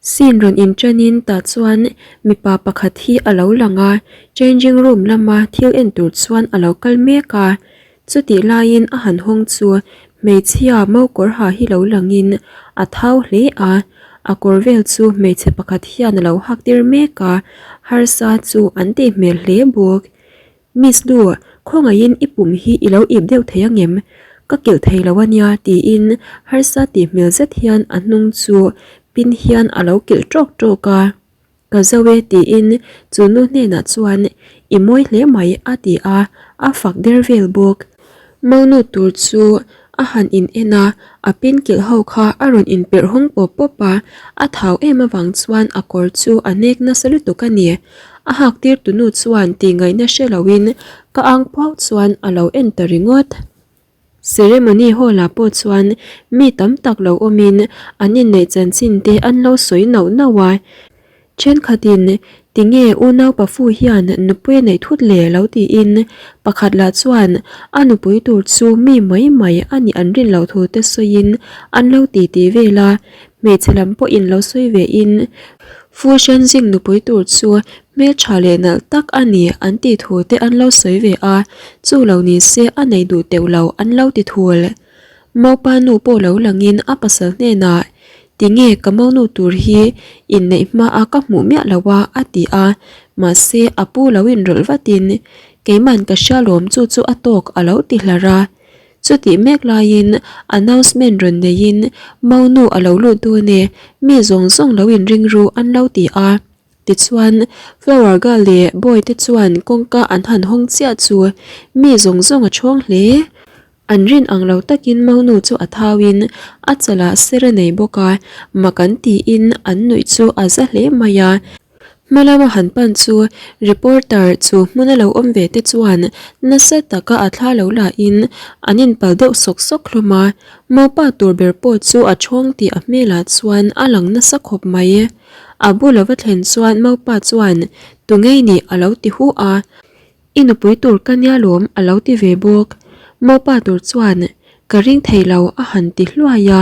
Scene rawn inṭanin tah chuan mipa pakhat hi a lo lang a, changing room lama thil en tur chuan a lo kal mek a. Chutih laiin a han hawng chu hmeichhia mau kawr ha hi lo langin a thau hle a, a kawr vel chu hmeichhe pakhat hian a lo hak tir mek a, harsa chu an tih hmel hle bawk. Miss Lu, khawngaihin i pum hi i lo ip deuh thei angem? Ka kilh thei lo ania tiin harsa tih hmel zet hian a hnung chu pin hian a lo kilh tawk tawk a. Ka zo e tiin chu nu hnenah chuan i mawi hle mai a ti a, a fak der vel bawk. Maunu tur chu a han in en a, a pin kilh ho kha a rawn inperh hawng pawp pawp a, a thau em avang chuan a kawr chu a nek nasa lutuk a ni. A hak tir tunu chuan tih ngaihna hre loin ka ang phuau chuan a lo en ta ringawt. Ceremony hall ah pawh chuan mi tam tak lo awmin an inneih chanchin te an lo sawi nauh nauh a. Thenkhatin, Tinge unau Pafu hian nupui a neih thut le? lo tiin pakhat lah chuan a nupui tur chu mi mai mai a nih an rin loh thu te sawiin an lo ti ti vel a, hmeichhe lam pawhin lo sawi ve in Fu Shanjing nupui tur chu hmeltha leh nalh tak a ni an tih thu te an lo sawi ve a, chu lo ni se a nei duh teuh lo an lo ti thul. Maupa nu pawh lo langin a pasal hnenah, Tinge ka maunu tur hi inneih hmaa ka hmuh miah lo a? a ti a, mahse a pu lo inrawlh vatin, Keiman ka hria lawm chu chu a tawk a lo ti hlar a. Chutih mek laiin announcement rawn neiin maunu a lo lut dawn e, mi zawng zawng lo inring ru an lo ti a. Tichuan, Flower Girl leh Boy te chuan kawngka an han hawng chiah chu mi zawng zawng a chhawng hle. An rin ang lo takin Maunu chu a thauin a chalah ser a nei bawk a, mak an tiin an nuih chu a za hle mai a. Hma lama han pan chu reporter chu hmuna lo awm ve te chuan nasa taka a thla lo lahin an inpal deuh sawk sawk hlawm a, Maupa tur ber pawh chu a chhawng tih a hmelah chuan a lang nasa khawp mai. A bula va thlen chuan Maupa chuan Tungei nih a lo ti hu a. I nupui tur ka nia lawm a lo ti ve bawk. Maupa tur chuan ka ring thei lo a han ti hluai a.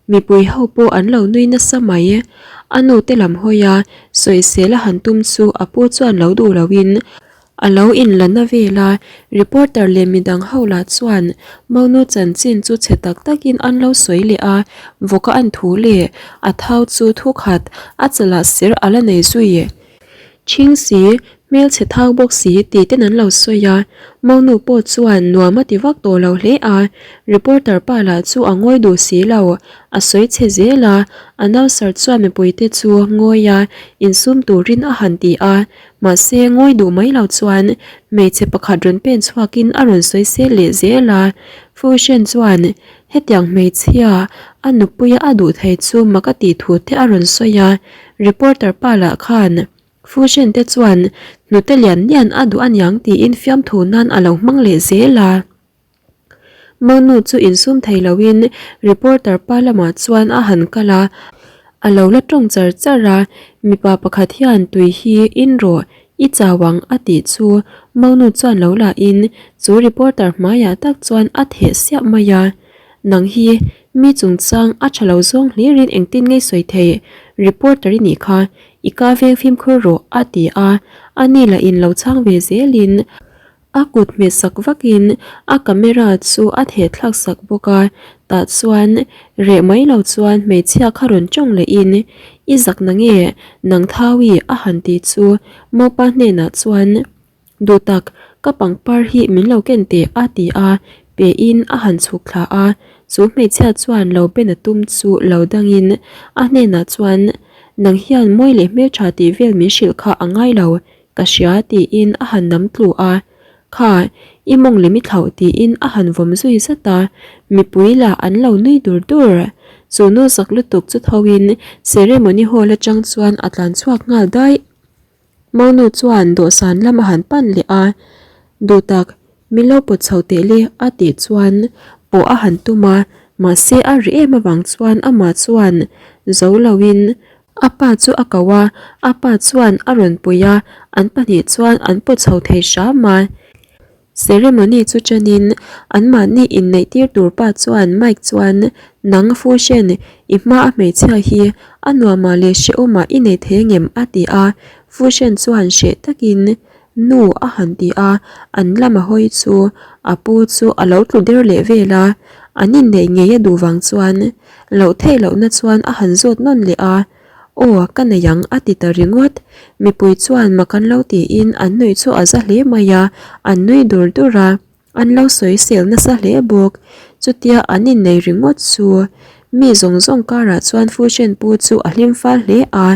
Mipui ho pawh an lo nui nasa mai. A nu te lam hawi a, sawisel a han tum chu a pu chuan lo duh loin a lo inla na vel a. Reporter leh midang ho lah chuan Maunu chanchin chu chhe tak takin an lo sawi leh a, vawka an thu leh a thau chu thu khat a chalah ser a la nei zui. Chhing si, hmelchhe thak bawk si tih ten an lo sawi a, Monu pawh chuan nuam a ti vak tawh lo hle a, reporter pa lah chu a ngawi duh si lo, a sawi chhe zel a, announcer chuan mipuite chu ngawi a, insum turin a han ti a, mahse ngawi duh mai lo chuan hmeichhe pakhat rawn pen chhuakin a rawn sawi sel leh zel a, Fushen chuan hetiang hmeichhia a nupuia a duh thei chu mak a tih thu te a rawn sawi a, Reporter pa lah khan Fushen te chuan hnute lian lian a duh aniang tiin fiamthu nan a lo hmang leh zel a. Monu chu insum thei loin reporter pa lamah chuan a han kal a, a lo la tawng char char a, mipa pakhat hian tui hi in rawh i chau ang a tih chu Monu chuan lo la in chu reporter hmaiah tak chuan a theh siah mai a, nang hi Mi chungchang a tha lo zawng hlirin engtin ngei sawi thei, reporter i nih kha, i ka veng fimkhur rawh a ti a, a ni lah in lo chhang ve zelin a kut hmet sak vakin a camera chu a theh thlak sak bawk a, tah chuan reh mai lo chuan hmeichhia kha rawn tawng lehin i zak na nge nang Thaui a han ti chu Maupa hnenah chuan Duh tak, ka pangpar hi min lo ken teh a ti a, pe in a han chhuk thla a, chu hmeichhia chuan lo ben a tum chu lo dangin a hnenah chuan Nang hian mawi leh hmeltha tih vel min hrilh kha a ngai lo, ka hria tiin a han nam tlu a, Kha, i mawng lem i thlauh tiin a han vawm zui zat a, mipui lah an lo nui dur dur. Chu nu zak lutuk chu tho in ceremony hall atang chuan a tlan chhuak nghal daih. Maunu chuan dawhsan lam a han pan leh a, Duh tak, min lo pawt chho teh le a tih chuan pawh a han tum a, mahse a ri em avang chuan amah chuan zo loin a pa chu a ko a, a pa chuan a rawn pui a, an pahnih chuan an pawt chho thei hram a. Ceremony chu ṭanin anmahni inneih tir tur pa chuan Mike chuan, Nang Fushen, i hma a hmeichhia hi A nuamah leh hrehawmah i nei thei angem? a ti a. Fushen chuan hreh takin, Nu a han ti a, an lama hawi chu a pu chu a lo tlu der leh vel a. An inneih ngei a duh vang chuan loh theih lohna chuan a han zawt nawn leh a. Aw, ka nei ang a ti ta ringawt. Mipui chuan mak an lo tiin an nuih chu a za hle mai a, an nui dur dur a. An lo sawisel nasa hle bawk. Chutia an innei ringawt chu mi zawng zawng karah chuan Fushen pu chu a hlim fal hle a.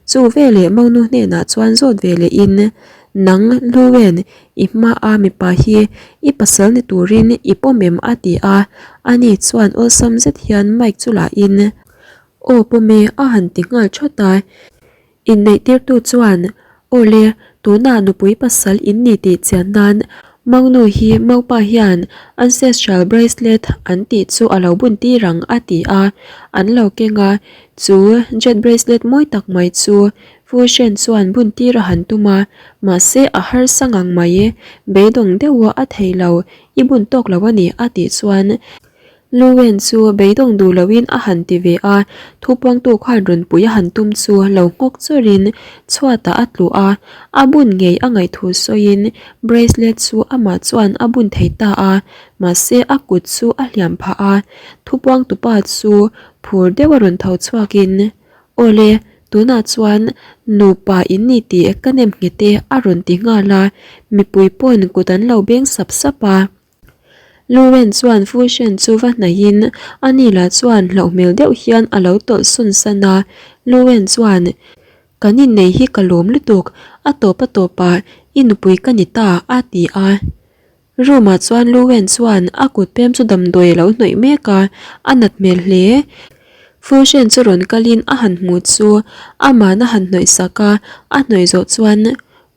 Chu veleh Monu hnenah chuan zawt ve lehin, Nang, Luwen, i hmaa mipa hi i pasal ni turin i pawm em? a ti a. Ani chuan awlsam zet hian mic chu lahin, Aw pawm e, a han ti nghal thawt a. Inneihtirtu chuan, Aw le, tunah nupui pasal in ni tih chian nan Maunu hi Maupa hian ancestral bracelet an tih chu a lo bun tir ang a ti a, an lo keng a, chu jade bracelet mawi tak mai chu Fushen chuan bun tir a han tum a, mahse a harsa ngang mai, beidawng deuha a thei lo, i bun tawk lo a ni a tih chuan Luwen chu beidawng duh loin a han ti ve a, thupuangtu khan rawn pui a han tum chu lo nghawk chawrin chhuatah a tlu a, a bun ngei a ngaihthu sawiin bracelet chu amah chuan a bun thei ta a, mahse a kut chu a hliam phah a, thupuangtupa chu phur deuh a rawn tho chhuakin Awle, tunah chuan nupa in ni tih ka nem nghet e a rawn ti nghal a, mipui pawn kut an lo beng sap sap a. Lauren chuan Fushen chu va hnaihin a ni lah chuan hlauh hmel deuh hian a lo tawlh sawn san a. Lauren chuan, Kan innei hi ka lawm lutuk, a tawp a tawpah i nupui ka ni ta, a ti a. Room ah chuan Lauren chuan a kut pem chu damdawi a lo hnawih mek a, a nat hmel hle. Fushen chu rawn kalin a han hmu chu aman a han hnawih sak a, a hnawih zawh chuan,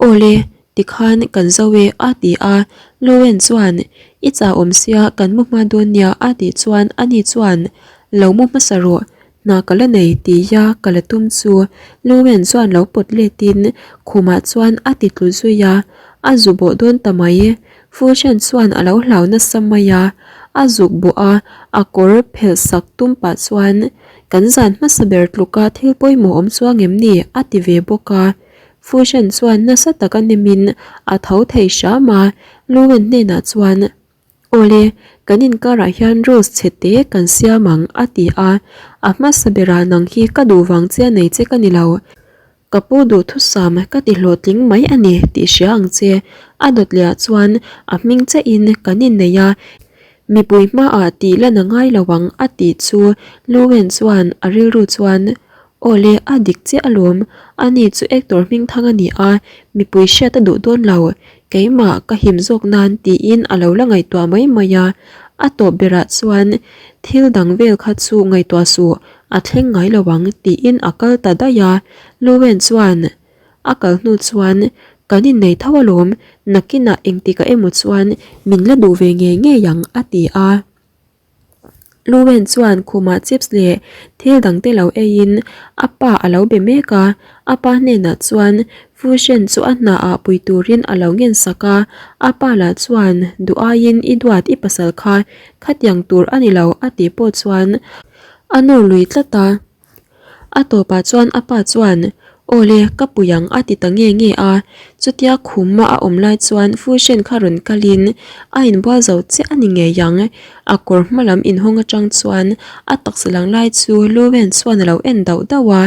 Awle, Tikhan kan zo e a ti a, Lowen chuan, I chah awm sia kan mu hma dawn nia a tih chuan ani chuan, Lo mu hmasa rawh, hna ka la nei tia ka la tum chu Lowen chuan lo pawt letin khumah chuan a ti tlu zui a, a zu bawh dawn ta mai. Fushen chuan a lo hlau nasa mai a, a zuk bawh a, a kawr phelh sak tum pah chuan, Kan zan hmasa ber tluka thil pawimawh awm chuang em ni? a ti ve bawk a. Fushen chuan nasa taka nemin a tho thei hram a, Luwen hnenah chuan, Awle, kan inkarah hian rules chhe te kan siam ang, a ti a. A hmasa berah nang hi ka duh vang che a nei che ka ni lo. Ka pu duhthusam ka ti hlawhtling mai a ni tih hria ang che. A dawt lehah chuan a hming chein kan innei a, mipui hmaah tih lan a ngai lo ang, a tih chu Luwen chuan a rilru chuan, Aw le, a dik chiah alawm. Ani chu actor hmingthang a ni a, mipui hriat a duh dawn lo. Keimah ka him zawk nan tiin a lo la ngaihtuah mai mai a. A tawp berah chuan thil dang vel kha chu ngaihtuah suh, a thleng ngai lo ang tiin a kal ta daih a. Luwen chuan a kal hnu chuan kan innei tho alawm, nakinah engtikah emaw chuan min la duh ve ngei ngei ang a ti a. Luwen chuan khumah chips leh thil dang te lo eiin a pa a lo be mek a, a pa hnenah chuan Fushen chu a hna ah pui turin a lo ngen sak a, a pa lah chuan duh aiin i duat i pasal kha khatiang tur a ni lo a tih pawh chuan a nawr lui tlat a. A tawpah chuan a pa chuan, Aw le, ka pui ang a ti ta nge nge a. Chutia khum a awm lai chuan Fushen kha rawn kalin a inbual zo chiah a ni ngei ang. A kawr hma lam inhawng atang chuan a taksa lang lai chu Luwen chuan a lo en dauh dauh a,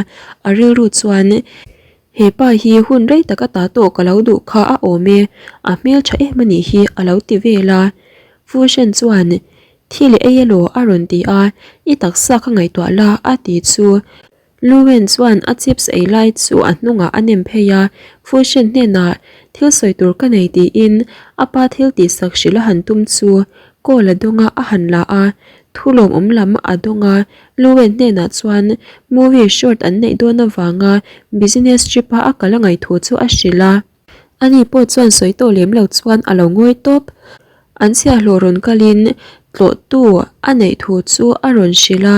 a rilru chuan, He pa hi hun rei tak ata tawh ka lo duh kha a awm e, a hmeltha em a nih hi a lo ti vel a. Fushen chuan, Thil i ei elaw? a rawn ti a, I taksa ka ngaihtuah la a ti chu. Luwen chuan a chips ei lai chu a hnungah a nem phei a, Fushen hnenah thil sawi tur ka nei tiin a pa thil tihsak hrilh a han tum chu call a dawng a, a han la a, thu lawmawm lam a dawng a, Luwen hnenah chuan movie short an neih dawn avanga business trip a a kal a ngaihthu chu a hrilh a. Ani pawh chuan sawi tawh lem lo chuan a lo ngawi tawp. An chhiahhlawh rawn kalin tlawhtu a neih thu chu a rawn hrilh a.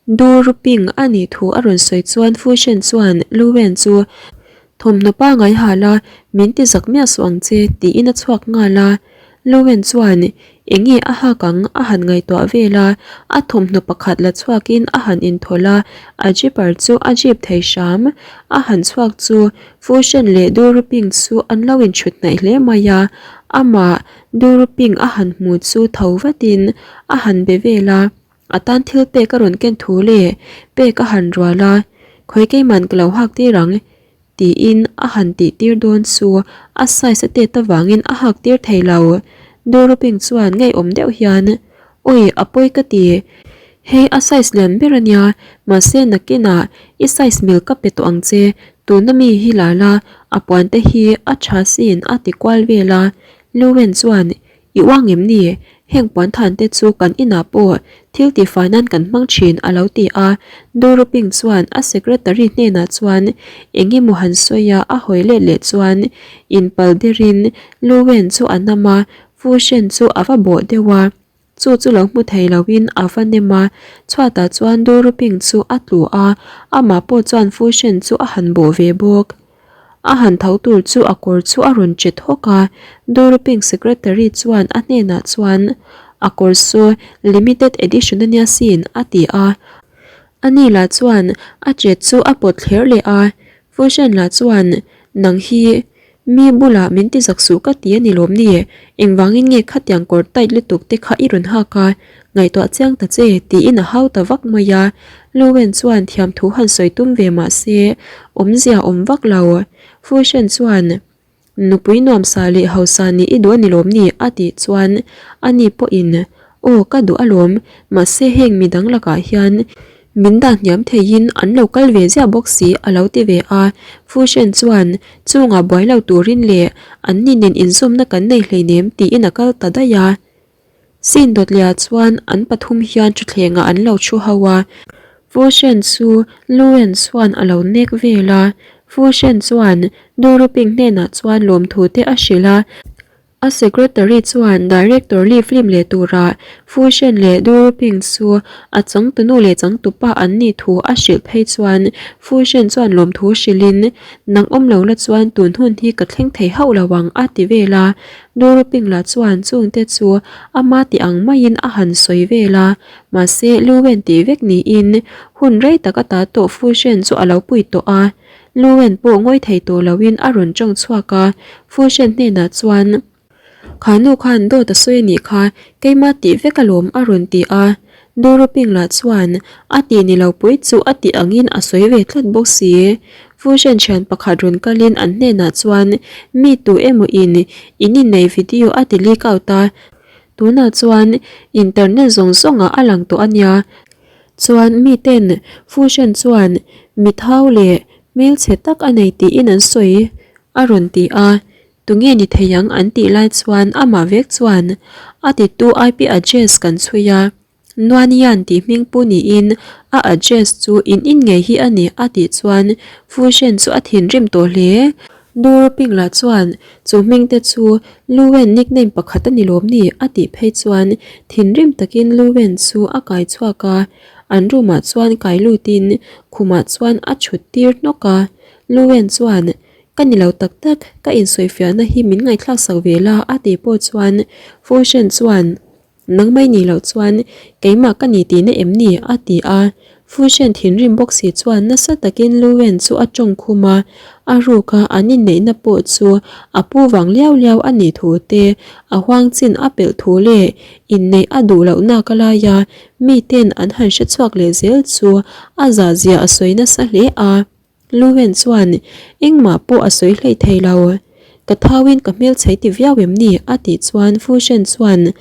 Du Ruping a nih thu a rawn sawi chuan Fushen chuan Luwen chu thawmhnaw pangngai hal a, min ti zak miah suh ang che tiin a chhuak nghal a. Luwen chuan. Enge a hak ang a han ngaihtuah vel a, a thawmhnaw pakhat la chhuakin a han inthawlh a, a jeeper chu a jeep thei hram. A han chhuak chu Fushen leh Duruping chu an lo inchhut hnaih hle mai a, amah Duruping a han hmu chu tho vatin a han be vel a. A tan thil pek a rawn ken thu leh pek a han rual a, Khawi keiman ka lo hak tir ang tiin a han tih tir dawn chu a size a tet avangin a hak tir thei lo. Duruping chuan ngeiawm deuh hian, Awi, a pawi ka ti. Hei a size lian ber a nia, mahse nakinah i size mil ka pe tawh ang che, tuna mi hi la la, a puan te hi a tha sin a ti kual vel a. Luwen chuan, I uang em ni? Heng puanthan te chu kan inah pawh thil tihfai nan kan hmang thin a lo ti a. Doruping chuan a secretary hnenah chuan eng emaw han sawi a, a hawi let leh chuan inpal derin Luwen chu a nam a, Fushen chu a va bawh deuh a. Chu chu lo hmu thei loin a va nem a, chhuatah chuan Doruping chu a tlu a, amah pawh chuan Fushen chu a han bawh ve bawk. A han tho tur chu a kawr chu a rawn che thawk a, Doruping secretary chuan a hnenah chuan, A kawr saw limited edition a nia sin, a ti a. Ani lah chuan a chet chu a pawt thler leh a, Fushen lah chuan, Nang hi Mi bulah min ti zak suh ka ti a ni lawm ni? Engvangin nge khatiang kawr tight lutuk te kha i rawn hak a? Ngaihtuah chiang ta che, tiin a hau ta vak mai a. Lowen chuan thiamthu han sawi tum ve mah se, awmzia awm vak lo. Fushen chuan, Nupui nuamsa leh hausa nih i duh a ni lawm ni? a tih chuan ani pawhin, Aw, ka duh alawm, mahse heng midang lakah hian Min dah hniam theiin an lo kal ve ziah bawk si a lo ti ve a, Fushen chuan chungah buai lo turin leh an ni nen inzawmna kan nei hleinem tiin a kal ta daih a. Sin dawtliah chuan an pathum hian thutthlengah an lo thu ho a, Fushen chu Luen chuan a lo nek vel a, Fushen chuan Duruping hnenah chuan lawmthu te a hrilh a, A secretary chuan director Lee film leh tura Fushen leh Duruping chu a changtunu leh changtupa an nih thu a hrilh phei chuan Fushen chuan lawmthu hrilhin nang awm lo la chuan tun hun hi ka thleng thei hauh lo ang a ti vel a. Duruping lah chuan chungte chu ama tih ang maiin a han sawi vel a, mahse Luwen tih vek niin hun rei tak ata tawh Fushen chu a lo pui tawh a. Luwen pawh ngawi thei tawh loin a rawn tawng chhuak a, Fushen hnenah chuan, Kha nu khan dawt a sawi a nih kha, keimah tih vek alawm a rawn ti a. Doruping lah chuan a tih ni lo pui chu a tih angin a sawi ve tlat bawk si. Fushen thian pakhat rawn kalin an hnenah chuan, Mi tu emaw in in innei video a ti leak out a, tunah chuan internet zawng zawngah a lang tawh a nia. Chuan miten Fushen chuan mi thau leh hmelchhe tak a nei tiin an sawi a rawn ti a, tunge ni thei ang an tih lai chuan amah vek chuan a titu IP address kan chhui a, Nuanian tih hming pu niin a address chu in in ngei hi a ni a tih chuan Fushen chu a thinrim tawh hle. Duruping lah chuan chu hming te chu Luwen nickname pakhat a ni lawm ni? a tih phei chuan thinrim takin Luwen chu a kai chhuak a, an room ah chuan kai lutin khumah chuan a thut tir hnawk a. Luwen chuan, Ka ni lo tak tak, ka insawifiahna hi min ngaihthlak sak ve la a tih pawh chuan Fushen chuan, Nang mai nih loh chuan keimah ka ni tihna em ni? a ti a. Fushen thinrim bawk si chuan nasa takin Luwen chu a tawng khum a, a ruka an inneihna pawh chu a pu vang liau liau a nih thu te, a huang chin a pelh thu leh inneih a duh loh nak alaia miten an han hre chhuak leh zel chu a zah zia a sawi nasa hle a. Luwen chuan engmah pawh a sawi hleih thei lo. Ka thauin ka hmelchhei ti viau em ni? a tih chuan Fushen chuan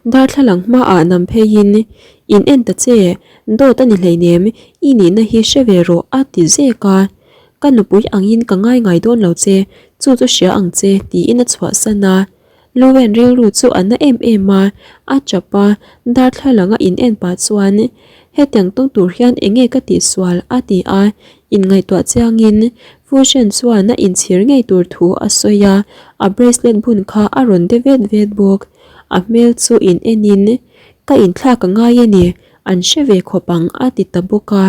darthlalang hmaah nam pheiin, In en ta che, dawt a ni hleinem, i nihna hi hre ve rawh a ti zek a. Ka nupui angin ka ngai ngai dawn lo che, chu chu hria ang che tiin a chhuahsan a. Luwen rilru chu a na em em a, a chap a, darthlalang a in en pah chuan, Hetiang tawng tur hian eng nge ka tihsual? a ti a, inngaihtuah chiangin Fushen chuan a inchhir ngei tur thu a sawi a, a bracelet bun kha a rawn de vet vet bawk. A hmel chu in enin, Ka inthlak a ngai a ni, an hre ve khawp ang a ti ta bawk a.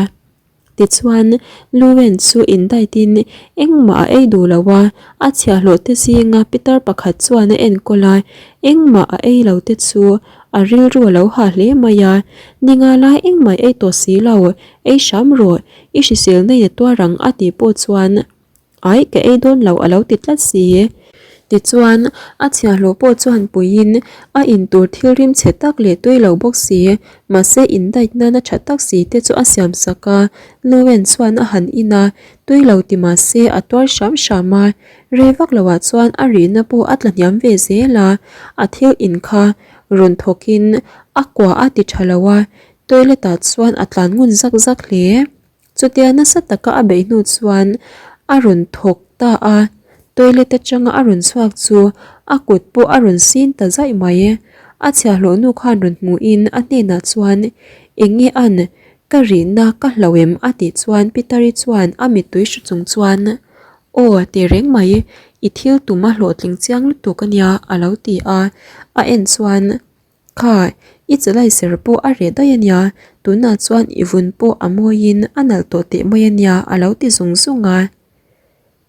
Tichuan, Luwen chu indaitin engmah a ei duh lo a, a chhiahhlawh te zinga pitar pakhat chuan a enkawl a, engmah a ei lo te chu a rilru a lo hah hle mai a, Ninga lai engmah i ei tawh si lo, ei hram rawh, i hriselna in a tuar ang a tih pawh chuan Aih, ka ei dawn lo a lo ti tlat si. Tichuan, a chhiahhlawh pawh chuan puiin a in tur thil rim chhe tak leh tui lo bawk si, mahse indait nana tha tak si te chu a siam sak a. Luwen chuan a han in a, tui lo ti mahse a tuar hram hram a. Rei vak loah chuan a rihna pawh a tla hniam ve zel a, a thil in kha rawn thawkin a kua a ti tha lo a, toilet ah chuan a tlan ngun zak zak hle. Chutia nasa taka a beih hnu chuan a rawn thawk ta a, toilet atanga a rawn chhuak chu a kut pawh a rawn sin ta zaih mai. A chhiahhlawh nu khan rawn hmuhin a hnenah chuan, Enge an, ka rihna ka hlau em? a tih chuan Pitari chuan a mittui hru chung chuan, Aw, ti reng mai, i thil tum a hlawhtling chiang lutuk ania a lo ti a, a en chuan, Kha, i chalai ser pawh a reh daih a nia, tunah chuan i vun pawh a mawiin a nalh tawh teh mai a nia a lo ti zung zung a.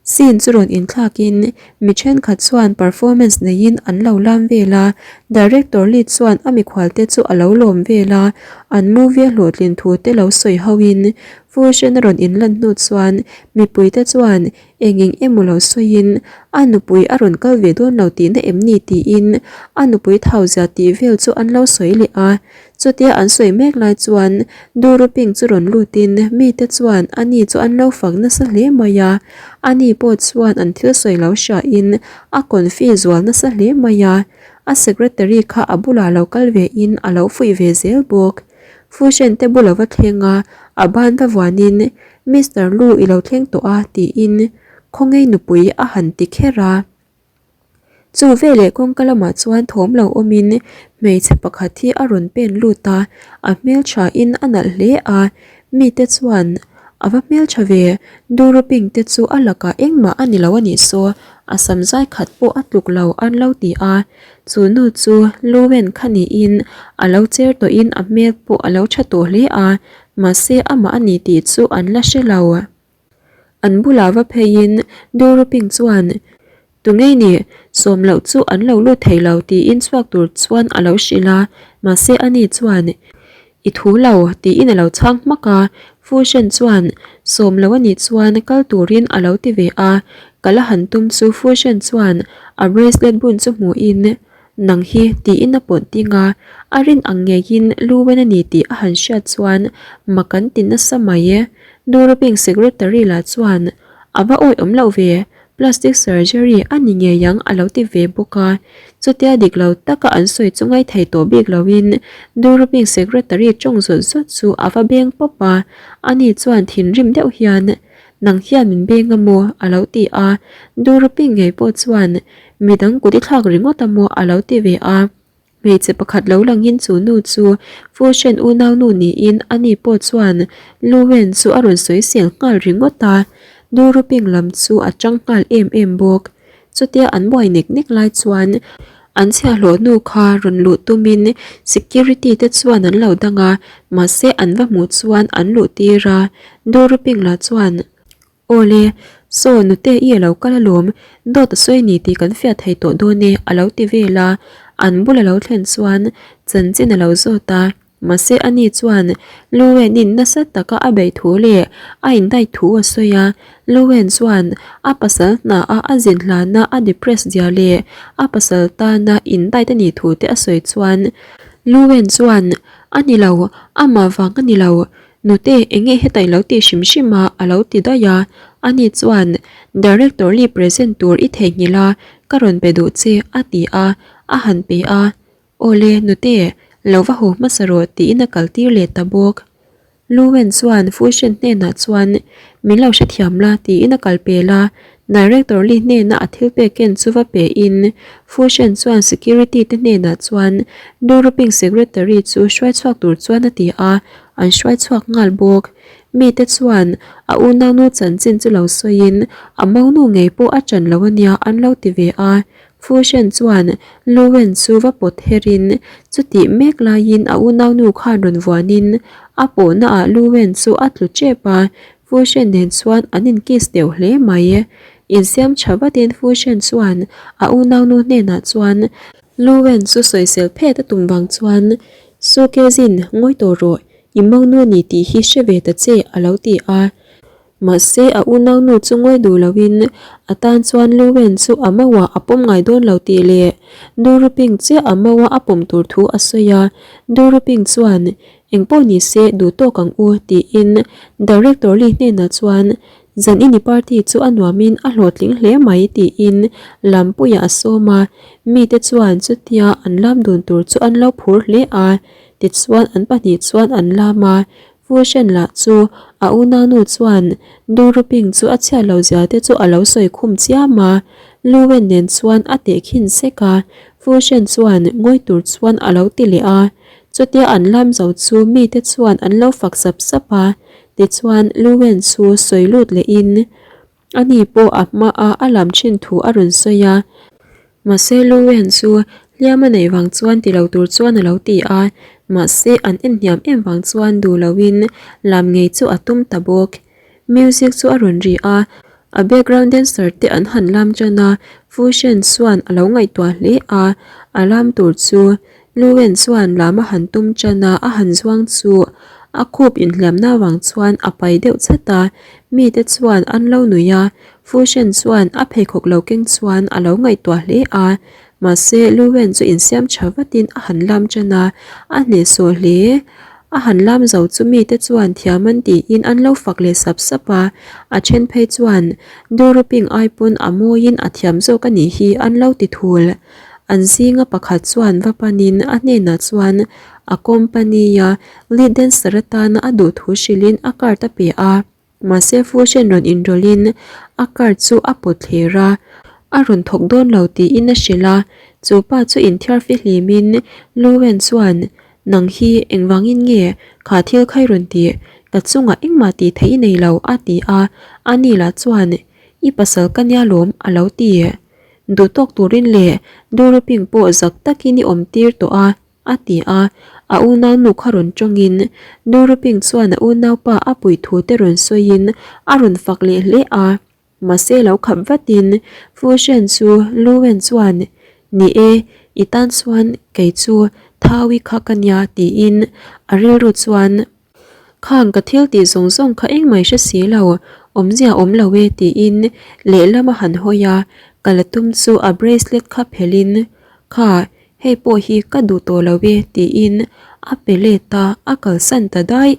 Scene chu rawn inthlakin mi thenkhat chuan performance neiin an lo lam vel a, director lead chuan a mikhualte chu a lo lawm vel a, an movie a hlawhtlin thu te lo sawi hoin Fusion a rawn inlan hnu chuan mipuite chuan Eng eng emaw lo sawiin a nupui a rawn kal ve dawn lo tihna em ni tiin a nupui thau zia tih vel chu an lo sawi leh a. Chutia an sawi mek lai chuan Duruping chu rawn lutin mite chuan ani chu an lo fak nasa hle mai a. Ani pawh chuan an thil sawi lo hriain a confi zual nasa hle mai a. A secretary kha a bulah lo kal vein a lo fuih ve zel bawk. Fushen te bula va thleng a, a ban va vuanin Mister Lu i lo thleng tawh a tiin khawngei nupui a han ti kher a. Chu veleh kawngka lamah chuan thawm lo awmin hmeichhe pakhat hi a rawn pen lut a, a hmelthain a nalh hle a, mite chuan a va hmeltha ve, Duruping te chu a lakah engmah a ni lo a nih saw, a sam zai khat pawh a tluk lo an lo ti a, chu nu chu Luwen kha niin a lo cher tawhin a hmel pawh a lo tha tawh hle a, Mahse amah a ni tih chu an la hre lo. An bulah va pheiin Duruping chuan, Tungei ni, sawm loh chu an lo lut thei lo tiin chhuak tur chuan a lo hrilh a, mahse ani chuan, I thu lo tiin a lo chhang hmak a, Fushen chuan, Sawm loh a nih chuan kal turin a lo ti ve a, kal a han tum chu Fushen chuan a bracelet bun chu hmuhin, Nang hi tiin a pawt ding a, a rin ang ngeiin Luwen a ni tih a han hriat chuan mak an ti nasa mai e. Duruping secretary lah chuan a va awih awm loh ve, plastic surgery a ni ngei ang a lo ti ve bawk a. Chutia dik lo taka an sawi chu ngaithei tawh bik loin Duruping secretary tawng zawt zawt chu a va beng pawp a, ani chuan thinrim deuh hian Nang hian min beng a maw? a lo ti a, Duruping ngei pawh chuan Midang kut i thlak ringawt a maw a lo ti ve a. Hmeichhe pakhat lo langin chu nu chu Fushen unaunu niin ani pawh chuan Luwen chu a rawn sawi sel nghal ringawt a. Duruping lam chu a tang nghal em em bawk. Chutia an buai nek nek lai chuan an chhiahhlawh nu kha rawn luh tumin security te chuan an lo dang a, mahse an va hmuh chuan an luh tir a. Duruping lah chuan. Awle, saw nute i a lo kal alawm, dawt a sawi ni tih kan fiah thei tawh dawn e a lo ti vel a, an bul a lo thlen chuan chanchin a lo zawt a, mahse ani chuan Luwenin nasa taka a beih thu leh a indaih thu a sawi a, Luwen chuan a pasal hna a a zin hlana a depress zia leh a pasal tana indait a nih thu te a sawi chuan Luwen chuan a ni lo, amah vang a ni lo, Nute, enge heta i lo tih hrim hrim a? a lo ti daih a. Ani chuan, Director Lee present tur i theihnghilh a, ka rawn pe duh che, a ti a, a han pe a. Awle, nute, lo va haw hmasa rawh tiin a kal tir leh ta bawk. Luwen chuan Fuishen hnenah chuan, Min lo hrethiam la tiin a kal pel a. Director Lee hnena a thil pek ken chu va pe in, Fushen chuan security te hnenah chuan Duruping secretary chu hruai chhuak tur chuan a ti a, an hruai chhuak nghal bawk. Mite chuan a unaunu chanchin chu lo sawiin a monu ngei pawh a ṭan lo ania an lo ti ve a. Fushen chuan Luwen chu va pawt her in chutih mek laiin a unaunu khan rawn vuanin A pawhna ah Lu Wen chu a tlu tep a, Fu Shen nen chuan an in kiss deuh hle mai. Insiam tha vatin Fu Shen chuan a unaunu hnenah chuan Lu Wen chu sawisel phet a tum vang chuan Su Ke Jin ngawi tawh rawh, i mangnu ni tih hi hre ve ta che a lo ti a. Mahse a unaunu chu ngawi duh loin a tan chuan Lu Wen chu a mauah a pawm ngai dawn lo tih leh Du Ruping chiah a mauah a pawm tur thu a sawi a. Du Ruping chuan Engpawh ni se duh tawk ang u tiin Director Lee hnenah chuan Zan ini party chu a nuamin a hlawhtling hle mai tiin Lampuiah a sawm a, mite chuan chutia an lam dun tur chu an lo phur hle a, tichuan an pahnih chuan an lam a, Fushen lah chu a unaunu chuan Duruping chu a chhiat lo zia te chu a lo sawi khum chiam a, Luwen nen chuan a tehkhin sek a, Fushen chuan ngawi tur chuan a lo ti leh a, chutia an lam zo chu mite chuan an lo fak sap sap a, Tichuan, Luwen chu sawi lut lehin ani pawh a hmaa a lam thin thu a rawn sawi a. Mahse, Luwen chu hliam a neih vang chuan ti lo tur chuan a lo ti a, mahse an en hniam em vang chuan duh loin lam ngei chu a tum ta bawk. Music chu a rawn ri a, a background dancer te an han lam tan a, Fushen chuan a lo ngaihtuah hle a, a lam tur chu Luwen chuan lam a han tum tan a, a han zuang chu a khup inhliamna vang chuan a pai deuh chat a, mite chuan an lo nui a, Fushen chuan a pheikhawk lo keng chuan a lo ngaihtuah hle a, mahse Luwen chu insiam tha vatin a han lam tan a, a hnehsawh hle. A han lam zo chu mite chuan thiam an tiin an lo fak leh sap sap a, a then phei chuan Duruping ai pawn a mawiin a thiam zawk a nih hi an lo ti thul. An zinga pakhat chuan va panin a hnenah chuan a company-a lead dancer atana a duh thu hrilhin a card a pe a. Mahse Fushen rawn inrawlhin a card chu a pawt thler a, a rawn thawk dawn lo tiin a hrilh a. Chu pa chu inthiar fihlimin Luwen chuan, Nang hi engvangin nge kha thil kha i rawn tih? Ka chungah engmah tih theih i nei lo a ti a. Ani lah chuan, I pasal ka nia lawm a lo ti. Duh tawk turin leh Duruping pawh zak takin i awm tir tawh a, a ti a. A unau nu kha rawn tawngin Duruping chuan a unaupa a puih thu te rawn sawiin a rawn fak leh hle a. Mahse lo khap vatin Fushen chu Luwen chuan, Ni e, i tan chuan kei chu Thaui kha ka nia tiin a rilru chuan Khang ka thil tih zawng zawng kha engmah i hre si lo, awmzia awm lo e tiin lehlam a han hawi a, ka la tum chu a bracelet kha phelhin Kha, hei pawh hi ka duh tawh lo e tiin a pe let a, a kalsan ta daih.